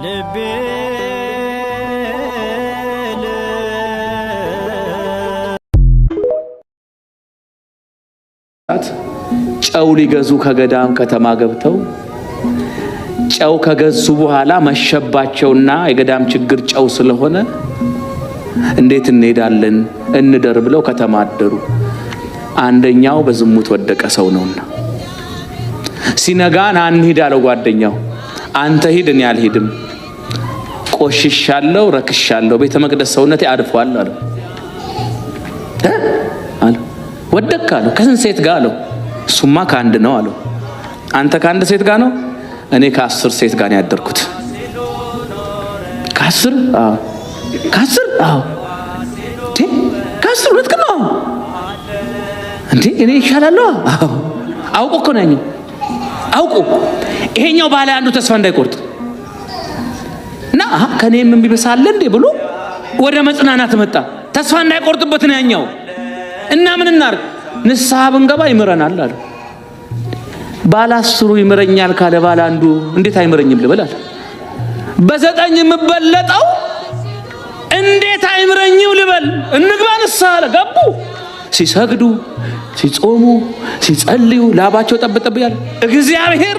ልቤ ጨው ሊገዙ ከገዳም ከተማ ገብተው ጨው ከገዙ በኋላ መሸባቸውና የገዳም ችግር ጨው ስለሆነ እንዴት እንሄዳለን እንደር ብለው ከተማ አደሩ። አንደኛው በዝሙት ወደቀ ሰው ነውና ሲነጋ ና እንሂድ አለው ጓደኛው። አንተ ሂድ እኔ አልሄድም፣ ቆሽሻለሁ፣ ረክሻለሁ፣ ቤተ መቅደስ ሰውነቴ አድፏል አለው አለው። ወደክ አለው። ከስንት ሴት ጋር አለው። እሱማ ከአንድ ነው አለው። አንተ ከአንድ ሴት ጋር ነው፣ እኔ ከ10 ሴት ጋር ነው ያደርኩት። ከ10? አዎ። ከ10? አዎ። እንዴ ከ10 ሁለት ግን ነው እንዴ እኔ ይሻላለሁ? አዎ። አውቆ እኮ ነው ያኛው፣ አውቆ ይሄኛው ባለ አንዱ ተስፋ እንዳይቆርጥ እና ከኔም የሚበሳለ እንዴ ብሎ ወደ መጽናናት መጣ። ተስፋ እንዳይቆርጥበት ነው ያኛው። እና ምን እናርግ? ንስሐ ብንገባ ይምረናል አለ። ባለ 10ሩ ይምረኛል ካለ ባለ አንዱ እንዴት አይምረኝም ልበል አለ። በ9 የምበለጠው እንዴት አይምረኝም ልበል? እንግባ ንስሐ አለ። ገቡ። ሲሰግዱ፣ ሲጾሙ፣ ሲጸልዩ ላባቸው ጠብ ጠብ ያለ እግዚአብሔር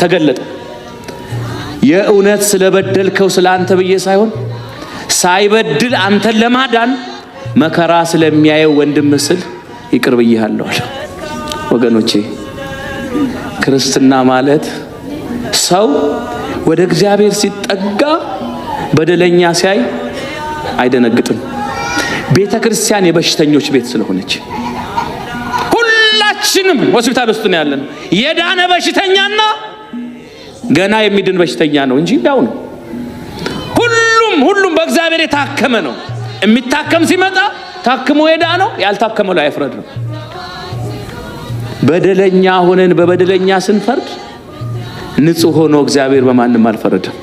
ተገለጠ። የእውነት ስለበደልከው ስለ አንተ ብዬ ሳይሆን ሳይበድል አንተን ለማዳን መከራ ስለሚያየው ወንድም ስል ይቅር ብዬሃለሁ አለ። ወገኖቼ ክርስትና ማለት ሰው ወደ እግዚአብሔር ሲጠጋ በደለኛ ሲያይ አይደነግጥም። ቤተ ክርስቲያን የበሽተኞች ቤት ስለሆነች ሁላችንም ሆስፒታል ውስጥ ነው ያለነው። የዳነ በሽተኛና ገና የሚድን በሽተኛ ነው እንጂ ያው ነው። ሁሉም በእግዚአብሔር የታከመ ነው። የሚታከም ሲመጣ ታክሞ የዳነው ያልታከመው ላይ አይፍረድ ነው። በደለኛ ሆነን በበደለኛ ስንፈርድ ንጹህ ሆኖ እግዚአብሔር በማንም አልፈረደም።